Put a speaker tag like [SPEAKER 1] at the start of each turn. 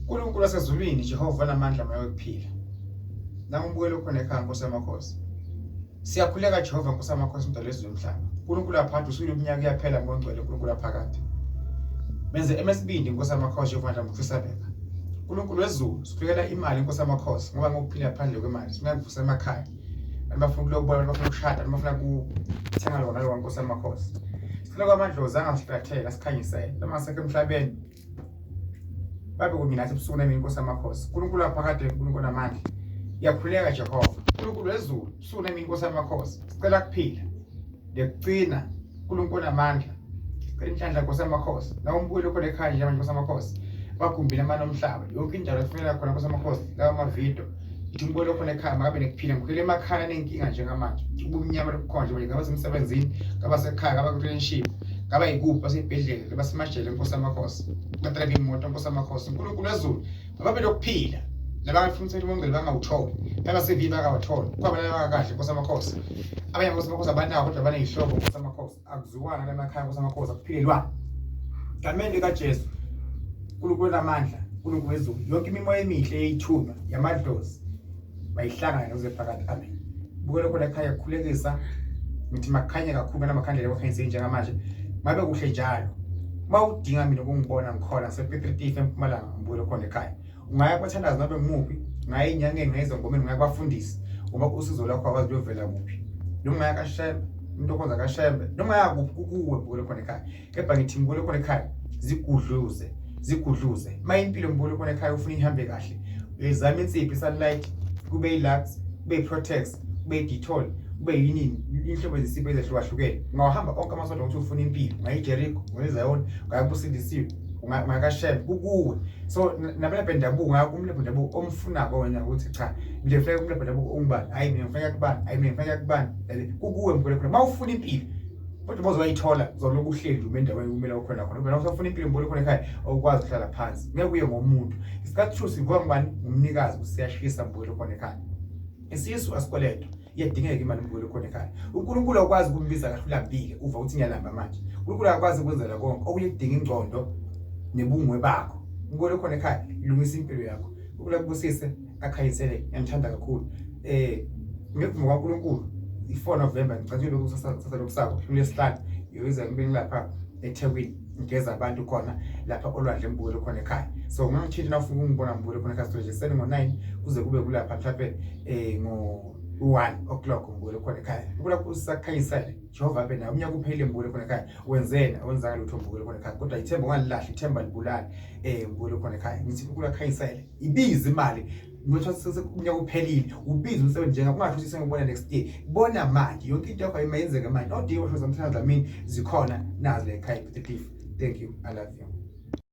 [SPEAKER 1] Nkulunkulu wasezulwini, Jehova namandla moya wokuphila. Nangubukele khona ekhaya Nkosi yamakhosi. Siyakhuleka Jehova Nkosi yamakhosi umdali wezulu nomhlaba. Nkulunkulu aphakathi usuyile umnyaka uyaphela ngongcwele Nkulunkulu aphakathi. Menze emesibindi Nkosi yamakhosi Jehova mandla mkhusabeka. Nkulunkulu wezulu sikhulekela imali Nkosi yamakhosi ngoba ngokuphila phandle kwemali singakuvusa emakhaya. Abantu bafuna ukulobola, abantu bafuna ukushada, abantu bafuna ukuthenga lona lokho Nkosi yamakhosi. Sicela kwamadlozi angasihlathela sikhanyisele noma sekho emhlabeni babe kunye nathi ebusuku nemini Nkosi yamakhosi. uNkulunkulu waphakade, uNkulunkulu namandla. Ngiyakhuleka Jehova, uNkulunkulu wezulu, usuku nemini Nkosi yamakhosi. Sicela kuphila ngiyakugcina uNkulunkulu namandla. Sicela inhlanhla Nkosi yamakhosi. Nawe umbukeli okhona ekhaya nje manje Nkosi yamakhosi. Bagumbini amane omhlaba. Yonke indawo efuneka khona Nkosi yamakhosi. Lawa amavidiyo. Ngithi umbukeli okhona ekhaya makabe nekuphila. Ngikhulele emakhaya anenkinga njengamanje. Ubumnyama lobukhona nje manje ngaba semsebenzini, ngaba sekhaya, ngaba ku-relationship, ngaba yikuphi, baseyibhedlela, basemajele Nkosi yamakhosi. Badrayive imoto Nkosi yamakhosi. uNkulunkulu wezulu ababe nokuphila nabangafuna umthetho womngcele bangawutholi abasevini bangawutholi kwabona abangakahle Nkosi yamakhosi. Abanye Nkosi yamakhosi abanawo kodwa baney'hlobo Nkosi yamakhosi. Akuziwana lemakhaya Nkosi yamakhosi akuphilelwana. Gameni likaJesu uNkulunkulu namandla uNkulunkulu wezulu yonke imimoya emihle eyithunywa yamadlozi mayihlangane noze phakathi amen. Bukele khona ekhaya kukhulekisa ngithi makukhanye kakhulu namakhandlela kwakhanyise njengamanje mabe kuhle njalo. Uma udinga mina ukungibona ngikhona ngisePiet Retief eMpumalanga ngibukele khona ekhaya. Ungaya kwathandaza nobe ngimuphi, ungaya enyangeni, ungaya ezangomeni, ungaya kubafundisi ngoba usizo lwakho awazi luyovela kuphi. Noma ungaya kaShembe, umuntu okhonza kaShembe, noma ungaya kuphi kukuwe mbukele khona ekhaya. Kepha ngithi mbukele khona ekhaya zigudluze, zigudluze. Uma impilo mbukele khona ekhaya ufuna ihambe kahle, uyizama insipho i-Sunlight, kube i-Lux, kube i-Protex, kube i-Dettol, kube yini inhlobo zesipho ezehlukahlukene. Ungawahamba onke amasonto ukuthi ufuna impilo, ungaya eJericho, ungaya eZion, ungaya kubusindisiwe, ungaya kaShembe, kukuwe. So nabalaphi bendabuko ungaya kumlaphi wendabuko omfunako wena ukuthi cha mina ngifuna kumlaphi wendabuko ongubani, hayi mina ngifuna kubani, hayi mina ngifuna kubani. Kukuwe mbukele khona. Uma ufuna impilo kodwa uma uzoyithola uzoloku uhleli nje ume endaweni kumele ukhona khona. Wena usafuna impilo mbukele khona ekhaya awukwazi ukuhlala phansi. Ngeke uye ngomuntu. Isikhathi shu sivuka ngubani? Ngumnikazi usiyashisa mbukele khona ekhaya. Isisu asikweletwa. Iyadingeka imali mbukele khona ekhaya. uNkulunkulu awukwazi ukumbiza kahle ulambile uva ukuthi ngiyalamba manje. uNkulunkulu akakwazi ukwenzela konke. Okunye kudinga ingqondo nebungwe bakho. Mbukele khona ekhaya lungisa impilo yakho. uNkulunkulu akubusise akhanyisele. Ngiyanithanda kakhulu. Ngekuvuma kwaNkulunkulu i-4 November ngicela lokhu kusasa lokusako kulesihlanu ngiyoza ngibe ngilapha eThekwini ngigeza abantu khona lapha olwandle mbukele khona ekhaya. So ungangithinta na ufuna ukungibona mbukele khona ekhaya nje sele ngo-9 kuze kube kulapha mhlawumbe ngo-1 o'clock mbukele khona ekhaya. Ukula kusakhanyisele Jehova abe nawe umnyaka uphelile mbukele khona ekhaya wenzeni awenzanga lutho mbukele khona ekhaya kodwa ithemba ungalilahli ithemba libulali mbukele khona ekhaya ngithi ukula khanyisele ibiza imali nothatha umnyaka uphelile ubiza umsebenzi njenga kungasho ukuthi sengibona next year bona manje yonke into yakho ayimenzeke manje awudingi usho zamthanda Dlamini zikhona nazi la ekhaya Piet Retief. Thank you, I love you.